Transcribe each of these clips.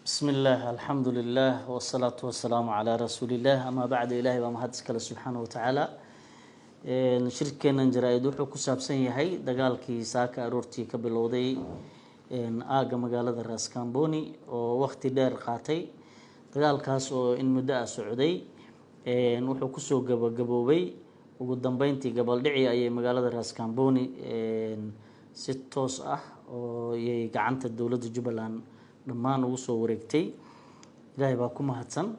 Bismi illaah, alxamdu lilah, wasalaatu wasalaamu calaa rasuuliillah, amaa bacdu. Ilahay baa mahad iskale, subxaana watacaala. Shirkeenan jaraa-id wuxuu ku saabsan yahay dagaalkii saaka aroortii ka bilowday aagga magaalada Raskamboni oo waqti dheer qaatay. Dagaalkaas oo in muddo ah socday wuxuu kusoo gabagaboobay ugu dambeyntii gabaldhici ayay magaalada Raskamboni si toos ah oo yay gacanta dowladda Jubbaland dhammaan ugu soo wareegtay. Ilaahay baa ku mahadsan.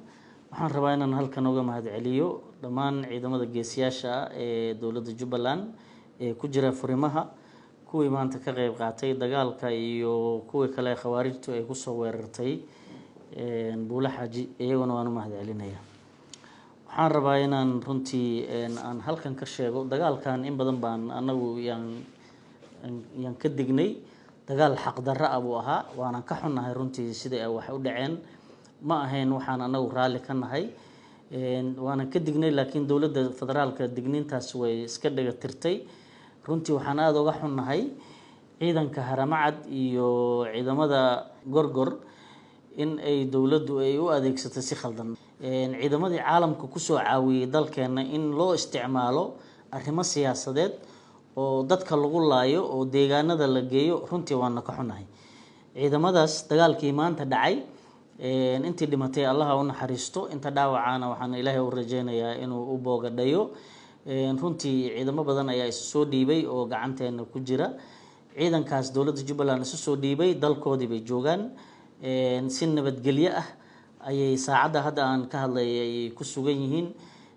Waxaan rabaa inaan halkan uga mahad celiyo dhammaan ciidamada geesiyaasha ah ee dowladda Jubbaland ee ku jira furimaha, kuwii maanta ka qeyb qaatay dagaalka iyo kuwii kale khawaarijtu ay kusoo weerartay Buulo Xaaji, iyaguna waan u mahad celinaya. Waxaan rabaa inaan runtii aan halkan ka sheego dagaalkan in badan baan anagu yaan ka dignay. Dagaal xaqdarro ah buu ahaa, waanan ka xunnahay runtii sidai ay wax u dhaceen. Ma ahayn waxaan anagu raalli ka nahay, waanan ka dignay, laakiin dowladda federaalka digniintaas way iska dhaga tirtay. Runtii waxaan aada uga xunnahay ciidanka Haramacad iyo ciidamada Gorgor in ay dowladdu ay u adeegsatay si khaldan. Ciidamadii caalamka kusoo caawiyey dalkeena in loo isticmaalo arrimo siyaasadeed oo dadka lagu laayo oo deegaanada la geeyo, runtii waana ka xunnahay. Ciidamadaas dagaalkii maanta dhacay, intii dhimatay Allaha u naxariisto, inta dhaawacaana waxaan Ilaahay u rajeynayaa inuu u boogadhayo. Runtii ciidamo badan ayaa isu soo dhiibay oo gacanteena ku jira. Ciidankaas dowladda Jubbaland isu soo dhiibay dalkoodii bay joogaan, si nabadgelyo ah ayay saacadda hadda aan ka hadlay ay ku sugan yihiin.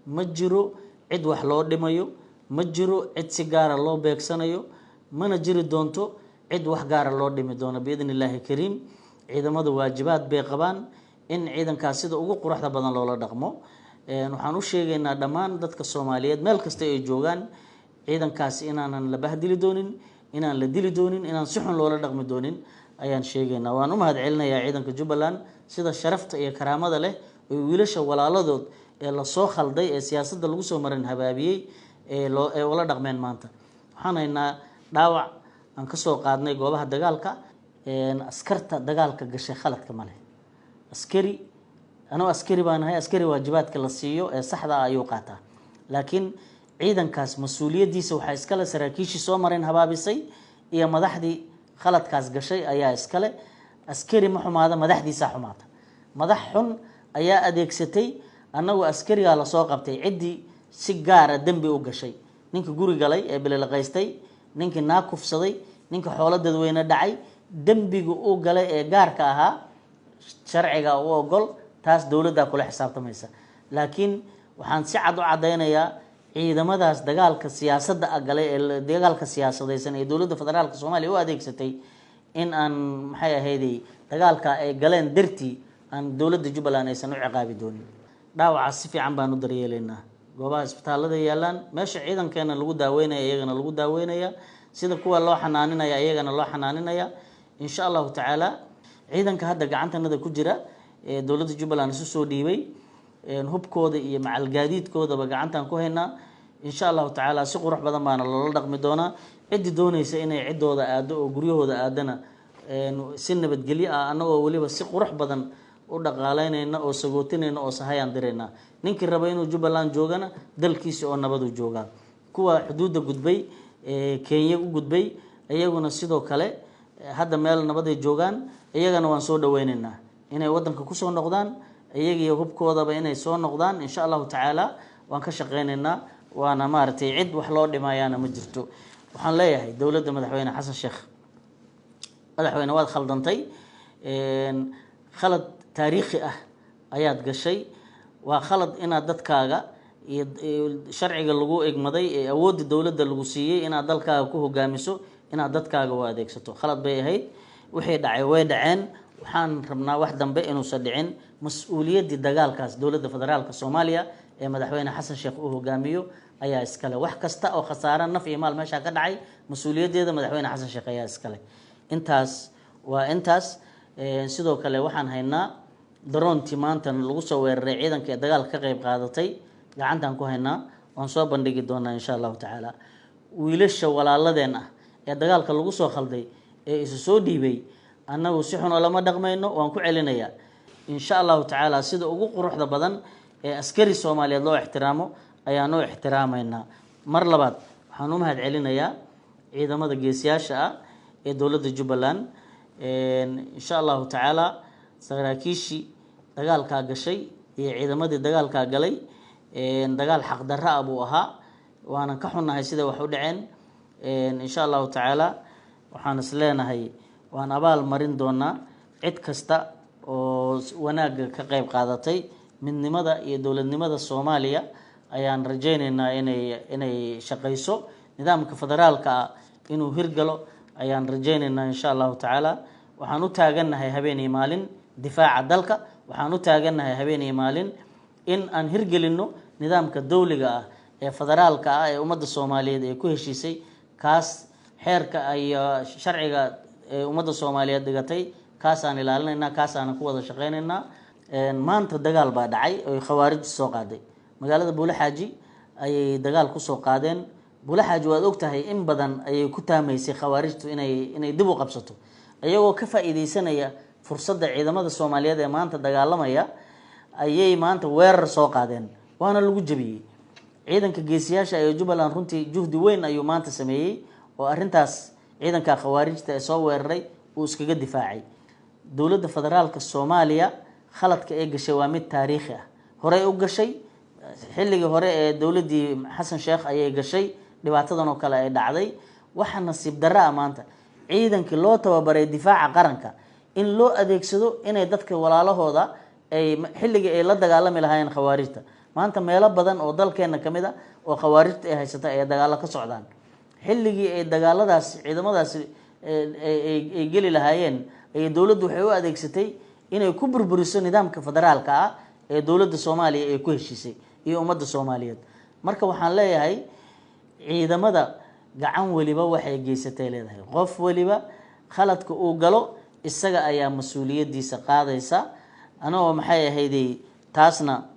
Ma jiro cid wax loo dhimayo, ma jiro cid si gaara loo beegsanayo, mana jiri doonto cid wax gaara loo dhimi doono, biidni illaahi kariim. Ciidamadu waajibaad bay qabaan in ciidankaas sida ugu quruxda badan loola dhaqmo. Waxaan u sheegaynaa dhammaan dadka Soomaaliyeed meel kasta ay joogaan ciidankaas inaanan la bahdili doonin, inaan la dili doonin, inaan si xun loola dhaqmi doonin ayaan sheegaynaa. Waan u mahad celinayaa ciidanka Jubbaland sida sharafta iyo karaamada leh oo wiilasha walaaladood ee lasoo khalday ee siyaasadda lagu soo marin habaabiyey ee loo ee ula dhaqmeen. Maanta waxaan haynaa dhaawac aan kasoo qaadnay goobaha dagaalka. Askarta dagaalka gashay khaladka ma leh. Askari, anuu askari baan ahay, askari waajibaadka la siiyo ee saxda ah ayuu qaataa, laakiin ciidankaas mas-uuliyaddiisa waxaa iskale saraakiishii soo mareen habaabisay iyo madaxdii khaladkaas gashay ayaa iskale. Askari ma xumaada, madaxdiisaa xumaata. Madax xun ayaa adeegsatay. Annagu askarigaa lasoo qabtay ciddii si gaara dembi u gashay, ninka guri galay ee bililaqaystay, ninkii naag kufsaday, ninka xoolo dadweyne dhacay, dembiga u galay ee gaarka ahaa sharciga u ogol, taas dowladdaa kula xisaabtamaysa. Laakiin waxaan si cad u caddaynayaa ciidamadaas dagaalka siyaasadda a galay ee dagaalka siyaasadaysan ee dowladda federaalka Soomaaliya u adeegsatay in aan, maxay ahayday, dagaalka ay galeen dartii aan dowladda Jubbaland aysan u ciqaabi doonin. Dhaawacaas si fiican baan u daryeelaynaa, goobaha isbitaallada yaallaan, meesha ciidankeena lagu daaweynaya iyagana lagu daaweynaya, sida kuwa loo xanaaninaya iyagana loo xanaaninaya, insha Allahu tacaala. Ciidanka hadda gacantanada ku jira ee dowladda Jubbaland isu soo dhiibay, hubkooda iyo macalgaadiidkoodaba gacantaan ku haynaa. Insha Allahu tacaala si qurux badan baana loola dhaqmi doonaa. Ciddii doonaysa inay ciddooda aado oo guryahooda aadana si nabadgelyo ah, annagoo weliba si qurux badan u dhaqaaleynayna oo sagootinayna oo sahayaan diraynaa. Ninkii raba inuu Jubbaland joogana dalkiisa oo nabadu joogaa. Kuwa xuduudda gudbay ee Kenya u gudbay iyaguna sidoo kale hadda meel nabaday joogaan, iyagana waan soo dhaweyneynaa inay wadanka kusoo noqdaan, iyagiyo hubkoodaba inay soo noqdaan, insha Allahu tacaala waan ka shaqeyneynaa. Waana maaragtay cid wax loo dhimayaana ma jirto. Waxaan leeyahay dowladda madaxweyne Xasan Sheekh: madaxweyne, waad khaldantay, khalad taariikhi ah ayaad gashay. Waa khalad inaad dadkaaga iyo sharciga lagu egmaday ee awoodda dowladda lagu siiyey inaad dalkaaga ku hogaamiso inaad dadkaaga u adeegsato. Khalad bay ahayd. Wixii dhacay way dhaceen. Waxaan rabnaa wax dambe inuusan dhicin. Mas-uuliyaddii dagaalkaas dowladda federaalka Soomaaliya ee madaxweyne Xasan Sheekh uu hogaamiyo ayaa iskale. Wax kasta oo khasaare naf iyo maal meeshaa ka dhacay, mas-uuliyaddeeda madaxweyne Xasan Sheekh ayaa iskale. Intaas waa intaas. Sidoo kale waxaan haynaa daroontii maanta lagu soo weeraray ciidanka ee dagaalka ka qayb qaadatay, gacantaan ku haynaa, waan soo bandhigi doonaa, insha Allahu tacaala. Wiilasha walaaladeen ah ee dagaalka lagu soo khalday ee isu soo dhiibay Annagu si xun oo lama dhaqmayno, waan ku celinayaa. Insha Allahu tacaala, sida ugu quruxda badan ee askari Soomaaliyeed loo ixtiraamo ayaan u ixtiraamaynaa. Mar labaad waxaan u mahad celinayaa ciidamada geesiyaasha ah ee dowladda Jubbaland. Insha Allahu tacaala, saraakiishii dagaalkaa gashay iyo ciidamadii dagaalkaa galay, dagaal xaqdarra ah buu ahaa, waanan ka xunnahay siday wax u dhaceen. Insha Allahu tacaala, waxaan is leenahay waan abaal marin doonaa cid kasta oo wanaagga ka qayb qaadatay. Midnimada iyo dowladnimada Soomaaliya ayaan rajaynaynaa inay shaqayso, nidaamka federaalka ah inuu hirgalo ayaan rajaynaynaa, insha Allahu tacaala. Waxaan u taagannahay habeen iyo maalin difaaca dalka, waxaan u taagannahay habeen iyo maalin in aan hirgelinno nidaamka dowliga ah ee federaalka ah ee ummadda Soomaaliyeed ee ku heshiisay, kaas xeerka iyo sharciga ee ummadda Soomaaliyeed dhigatay, kaasaan ilaalinaynaa, kaasaanan ku wada shaqaynaynaa. Maanta dagaal baa dhacay oy khawaarijtu soo qaaday. Magaalada Buulaxaaji ayay dagaal kusoo qaadeen. Buulaxaaji waad ogtahay, in badan ayay ku taamaysay khawaarijtu inay dib u qabsato. Iyagoo ka faa'iideysanaya fursadda ciidamada Soomaaliyeed ee maanta dagaalamaya ayay maanta weerar soo qaadeen, waana lagu jabiyey. Ciidanka geesiyaasha ee Jubbaland runtii juhdi weyn ayuu maanta sameeyey oo arrintaas ciidanka khawaarijta ee soo weeraray uu iskaga difaacay. Dowladda federaalka Soomaaliya khaladka ee gashay waa mid taariikhi ah, horey u gashay. Xilligii hore ee dowladdii Xasan Sheekh ayay gashay dhibaatadan oo kale ay dhacday. Waxa nasiib darro ah maanta ciidankii loo tababaray difaaca qaranka in loo adeegsado inay dadka walaalahooda ay xilligii ay la dagaalami lahaayeen khawaarijta. Maanta meelo badan oo dalkeena ka mid a oo khawaarijta ay haysata ay dagaallo ka socdaan, xilligii ay dagaaladaas ciidamadaasi ay geli lahaayeen ayay dowladdu waxay u adeegsatay inay ku burburiso nidaamka federaalka ah ee dowladda Soomaaliya ee ku heshiisay iyo ummadda Soomaaliyeed. Marka waxaan leeyahay, ciidamada gacan weliba waxay geysatay leedahay, qof weliba khaladka uu galo isaga ayaa mas-uuliyaddiisa qaadaysa. Anagoo maxay ahayday taasna,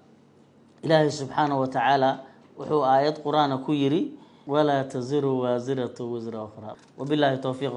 Ilaahay subxaanahu wa tacaala wuxuu aayad qur-aana ku yiri: walaa taziru waasiratu wisra ukhraa. Wabillahi towfiiq.